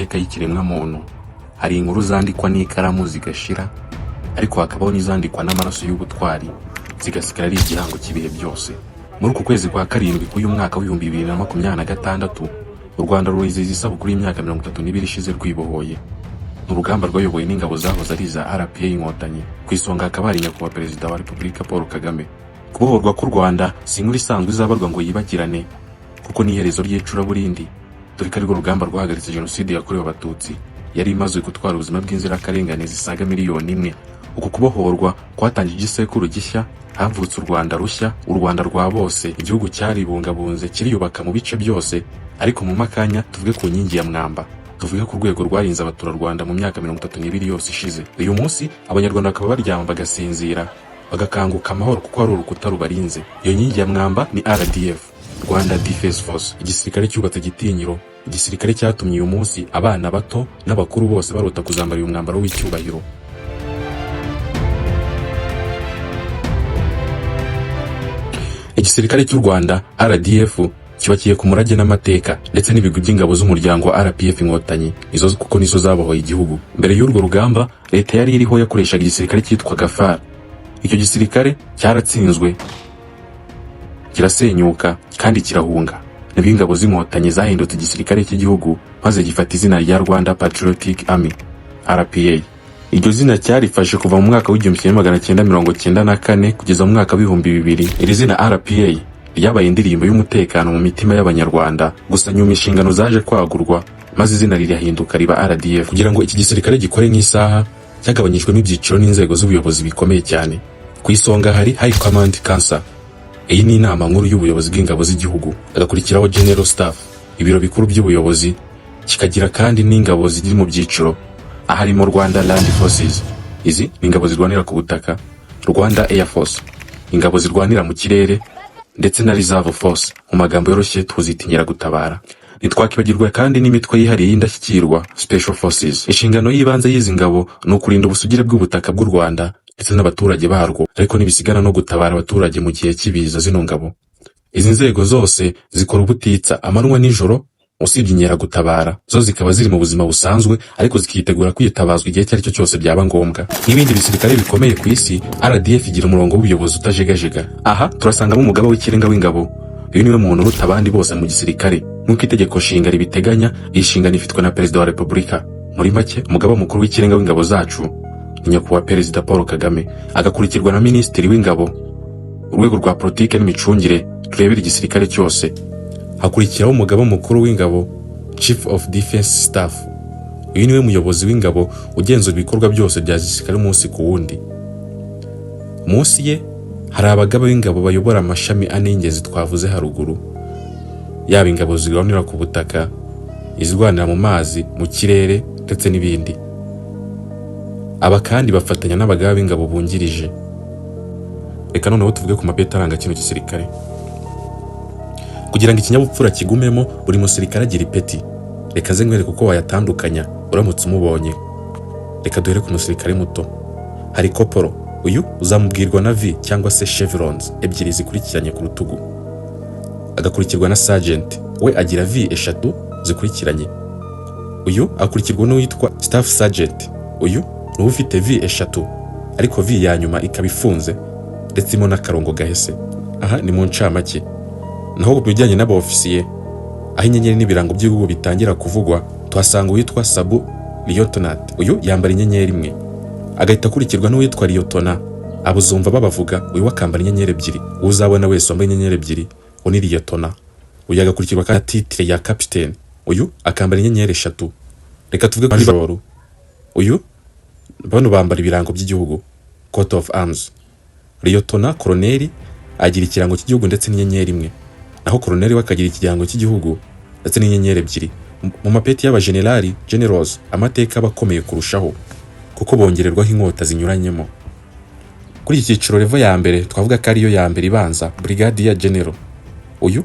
mateka y'ikiremwamuntu, hari inkuru zandikwa n'ikaramu zigashira, ariko hakabaho n'izandikwa n'amaraso y'ubutwari zigasigara ari igihango cy'ibihe byose. Muri uku kwezi kwa karindwi k'uyu mwaka w'2026, u Rwanda rurizihiza isabukuru y'imyaka 32 ishize rwibohoye. Ni urugamba rwayobowe n'ingabo zahoze ari iza RPA Inkotanyi, ku isonga hakaba hari Nyakubahwa Perezida wa Repubulika Paul Kagame. Kubohorwa k'u Rwanda si inkuru isanzwe izabarwa ngo yibagirane, kuko ni iherezo ry'icuraburindi, dore ko arirwo rugamba rwahagaritse Jenoside yakorewe Abatutsi yari imaze gutwara ubuzima bw'inzirakarengane zisaga miliyoni 1. Uku kubohorwa kwatangije igisekuru gishya, havutse u Rwanda rushya, u Rwanda rwa bose, igihugu cyaribungabunze kiriyubaka mu bice byose. Ariko mu makanya tuvuge ku nkingi ya mwamba, tuvuge ku rwego rwarinze abaturarwanda mu myaka 32 yose ishize. Uyu munsi Abanyarwanda bakaba baryama bagasinzira, bagakanguka amahoro, kuko hari urukuta rubarinze. Iyo nkingi ya mwamba ni RDF, Rwanda Defense Force, igisirikare cyubatse gitinyiro, igisirikare cyatumye uyu munsi abana bato n'abakuru bose barota kuzambara uyu mwambaro w'icyubahiro. Igisirikare cy'u Rwanda RDF cyubakiye ku murage n'amateka ndetse n'ibigwi by'ingabo z'umuryango wa RPF Inkotanyi, izo kuko nizo zabohoye igihugu. Mbere y'urwo rugamba, leta yari iriho yakoreshaga igisirikare cyitwaga FAR. Icyo gisirikare cyaratsinzwe, kirasenyuka kandi kirahunga. Nibwo ingabo z'Inkotanyi zahindutse igisirikare cy'igihugu, maze gifata izina rya Rwanda Patriotic Army, RPA. Iryo zina cyarifashe kuva mu mwaka w'1994 kugeza mu mwaka w'2000. Iri zina RPA ryabaye indirimbo y'umutekano mu mitima y'Abanyarwanda. Gusa nyuma inshingano zaje kwagurwa, maze izina rirahinduka riba RDF. Kugira ngo iki gisirikare gikore nk'isaha, cyagabanyijwemo ibyiciro n'inzego z'ubuyobozi bikomeye cyane. Ku isonga hari High Command Council. Iyi ni inama nkuru y'ubuyobozi bw'ingabo z'igihugu. Hagakurikiraho General Staff, ibiro bikuru by'ubuyobozi, kikagira kandi n'ingabo ziri mu byiciro, aharimo Rwanda Land Forces, izi ni ingabo zirwanira ku butaka, Rwanda Air Force, ingabo zirwanira mu kirere, ndetse na Reserve Force, mu magambo yoroshye tuzita inkeragutabara. Ntitwakibagirwa kandi n'imitwe yihariye y'indashyikirwa, Special Forces. Inshingano y'ibanze y'izi ngabo ni ukurinda ubusugire bw'ubutaka bw'u Rwanda ndetse n'abaturage barwo, ariko ntibisigana no gutabara abaturage mu gihe cy'ibiza. Zino ngabo, izi nzego zose zikora ubutitsa amanywa n'ijoro, usibye inkeragutabara, zo zikaba ziri mu buzima busanzwe, ariko zikitegura kwitabazwa igihe icyo ari cyo cyose byaba ngombwa. Nk'ibindi bisirikare bikomeye ku isi, RDF igira umurongo w'ubuyobozi utajegajega. Aha turasangamo umugaba w'ikirenga w'ingabo. Uyu niwe muntu uruta abandi bose mu gisirikare nk'uko itegeko nshinga ribiteganya. Iyi nshingano ifitwe na Perezida wa Repubulika. Muri make, umugaba mukuru w'ikirenga w'ingabo zacu ni Nyakubahwa Perezida Paul Kagame, agakurikirwa na Minisitiri w'Ingabo. Urwego rwa politike n'imicungire turebera igisirikare cyose. Hakurikiraho umugaba mukuru w'ingabo, Chief of Defense Staff. Uyu niwe muyobozi w'ingabo ugenzura ibikorwa byose bya gisirikare umunsi ku wundi. Munsi ye hari abagaba b'ingabo bayobora amashami ane y'ingenzi twavuze haruguru, yaba ingabo zirwanira ku butaka, izirwanira mu mazi, mu kirere ndetse n'ibindi. Aba kandi bafatanya n'abagaba b'ingabo bungirije. Reka noneho tuvuge ku mapeti aranga kino gisirikare. Kugira ngo ikinyabupfura kigumemo, buri musirikare agira ipeti. Reka ze nkwereke uko wayatandukanya uramutse umubonye. Reka duhere ku musirikare muto. Hari koporo. Uyu uzamubwirwa na V cyangwa se chevrons ebyiri zikurikiranye ku rutugu. Agakurikirwa na sergeant, we agira V eshatu zikurikiranye. Uyu akurikirwa n'uwitwa staff sergeant. Uyu ni uba ufite V eshatu, ariko V ya nyuma ikaba ifunze ndetse irimo n'akarongo gahese. Aha ni mu ncamake. Naho mu bijyanye n'aba ofisiye, aho inyenyeri n'ibirango by'igihugu bitangira kuvugwa, tuhasanga uwitwa sub lieutenant. Uyu yambara inyenyeri imwe, agahita akurikirwa n'uwitwa liyotona. Abo uzumva babavuga. Uyu we akambara inyenyeri ebyiri. Uwo uzabona wese wambaye inyenyeri ebyiri, uwo ni liyotona. Uyu agakurikirwa kandi na titre ya capitaine. Uyu akambara inyenyeri eshatu. Reka tuvuge kuri majoro. Uyu, bano bambara ibirango by'igihugu, coat of arms. Liyotona koroneri agira ikirango cy'igihugu ndetse n'inyenyeri imwe, naho koroneri we akagira ikirango cy'igihugu ndetse n'inyenyeri ebyiri. Mu mapeti y'abajenerali, generals, amateka aba akomeye kurushaho kuko bongererwaho inkota zinyuranyemo. Kuri iki cyiciro, level ya mbere twavuga ko ariyo ya mbere ibanza, brigadier general. Uyu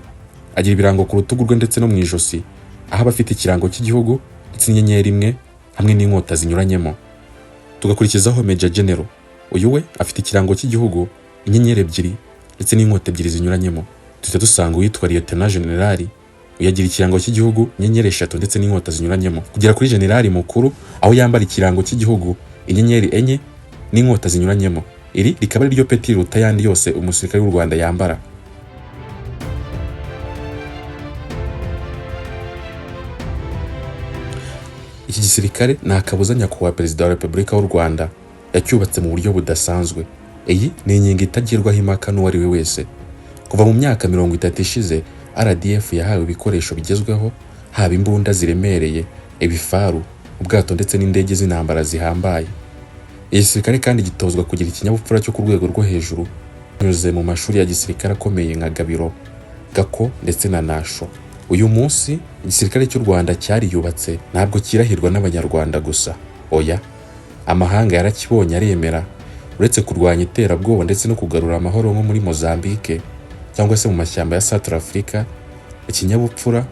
agira ibirango ku rutugu rwe ndetse no mu ijosi, aho aba afite ikirango cy'igihugu ndetse n'inyenyeri imwe hamwe n'inkota zinyuranyemo. Tugakurikizaho major general. Uyu we afite ikirango cy'igihugu, inyenyeri ebyiri ndetse n'inkota ebyiri zinyuranyemo. Duhita dusanga uwitwa lieutenant general. Uyagira ikirango cy'igihugu, inyenyeri eshatu ndetse n'inkota zinyuranyemo, kugera kuri generali mukuru aho yambara ikirango cy'igihugu, inyenyeri enye n'inkota zinyuranyemo. Iri rikaba ari ryo peti riruta ayandi yose umusirikare w'u Rwanda yambara. Iki gisirikare nta kabuza nyakubahwa Perezida wa Repubulika w'u Rwanda yacyubatse mu buryo budasanzwe. Iyi ni ingingo itagirwaho impaka n'uwo ari we wese. Kuva mu myaka 30 ishize, RDF yahawe ibikoresho bigezweho, haba imbunda ziremereye, ibifaru, ubwato ndetse n'indege z'intambara zihambaye. Igisirikare kandi gitozwa kugira ikinyabupfura cyo ku rwego rwo hejuru binyuze mu mashuri ya gisirikare akomeye nka Gabiro, Gako ndetse na Nasho. Uyu munsi igisirikare cy'u Rwanda cyariyubatse, ntabwo kirahirwa n'Abanyarwanda gusa. Oya, amahanga yarakibonye aremera. Uretse kurwanya iterabwoba ndetse no kugarura amahoro nko muri Mozambique cyangwa se mu mashyamba ya Central Africa, ikinyabupfura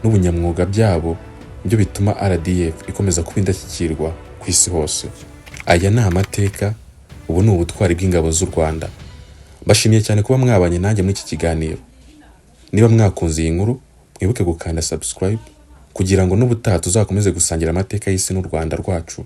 n'ubunyamwuga byabo nibyo bituma RDF ikomeza kuba indashyikirwa ku isi hose. Aya ni amateka, ubu ni ubutwari bw'ingabo z'u Rwanda. Mbashimiye cyane kuba mwabanye nanjye muri iki kiganiro. Niba mwakunze iyi nkuru, mwibuke gukanda subscribe kugira ngo n'ubutaha tuzakomeze gusangira amateka y'isi n'u Rwanda rwacu.